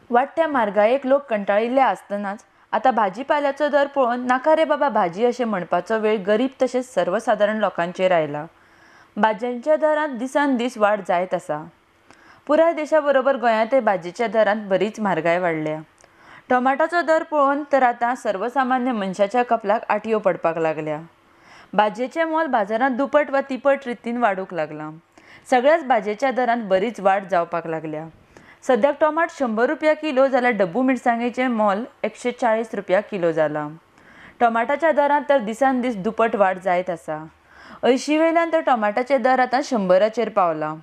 वाडट्या म्हारगायेक लोक कंटाळिल्ले आसतनाच आतां भाजीपाल्याचो दर पळोवन नाका रे बाबा भाजी अशें म्हणपाचो वेळ गरीब तशेंच सर्वसादारण लोकांचेर आयला. भाजयांच्या दरांत दिसान दीस वाड जायत आसा. पुराय देशा बरोबर गोंयांतय भाजयेच्या दरांत बरीच म्हारगाय वाडल्या. टोमाटाचो दर पळोवन तर आतां सर्वसामान्य मनशाच्या कपलाक आटयो पडपाक लागल्या. भाजयेचें मोल बाजारांत दुपट वा तिपट रितीन वाडूंक लागलां. सगळ्याच भाजयेच्या दरांत बरीच वाड जावपाक लागल्या. सद्याक टोमाट 100 रुपया किलो जाल्यार डब्बू मिरसांगेचें मोल 140 रुपया किलो जालां. टोमाटाच्या दरांत तर दिसान दीस दुपट वाड जायत आसा. 80 वयल्यान तर टोमाटाचे दर आतां 100 पावलां.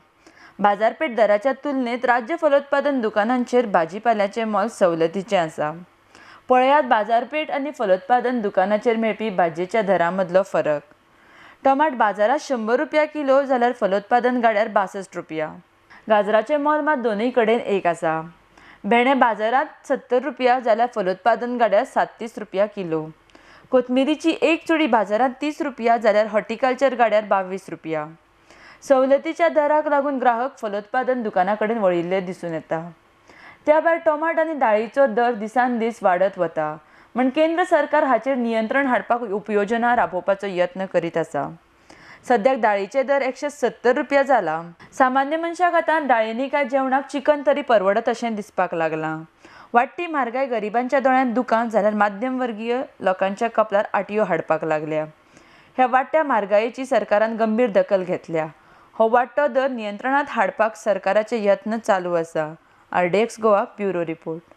बाजारपेठ दराच्या तुलनेत राज्य फलोत्पादन दुकानांचेर भाजीपाल्याचें मोल सवलतीचें आसा. पळयात बाजारपेठ आनी फलोत्पादन दुकानाचेर मेळपी भाजयेच्या दरां मदलो फरक. टोमाट बाजारांत 100 रुपया किलो जाल्यार फलोत्पादन गाड्यार 62 रुपया. गाजराचें मोल मात दोनूय कडेन एक आसा. भेंडे बाजारांत 70 रुपया जाल्यार फलोत्पादन गाड्यार 37 रुपया किलो. कोथमिरीची एक चुडी बाजारांत 30 रुपया जाल्यार हॉर्टिकल्चर गाड्यार 22 रुपया. सवलतीच्या दराक लागून ग्राहक फलोत्पादन दुकाना कडेन वळिल्ले दिसून येता. त्या भायर टोमाट आनी दाळीचो दर दिसान दीस वाडत वता म्हण केंद्र सरकार हाचेर नियंत्रण हाडपाक उपयोजना राबोवपाचो यत्न करीत आसा. सद्याक दाळीचे दर 170 रुपया जाला. सामान्य मनशाक आतां दाळींनी काय जेवणाक चिकन तरी परवडत अशें दिसपाक लागलां. वाडटी म्हारगाय गरिबांच्या दोळ्यांत दुकां जाल्यार माध्यम वर्गीय लोकांच्या कपलार आटयो हाडपाक लागल्या. ह्या वाडट्या म्हारगायेची सरकारान गंभीर दखल घेतल्या. हो वाडटो दर नियंत्रणांत हाडपाक सरकाराचे यत्न चालू आसा. RDX Goa bureau report.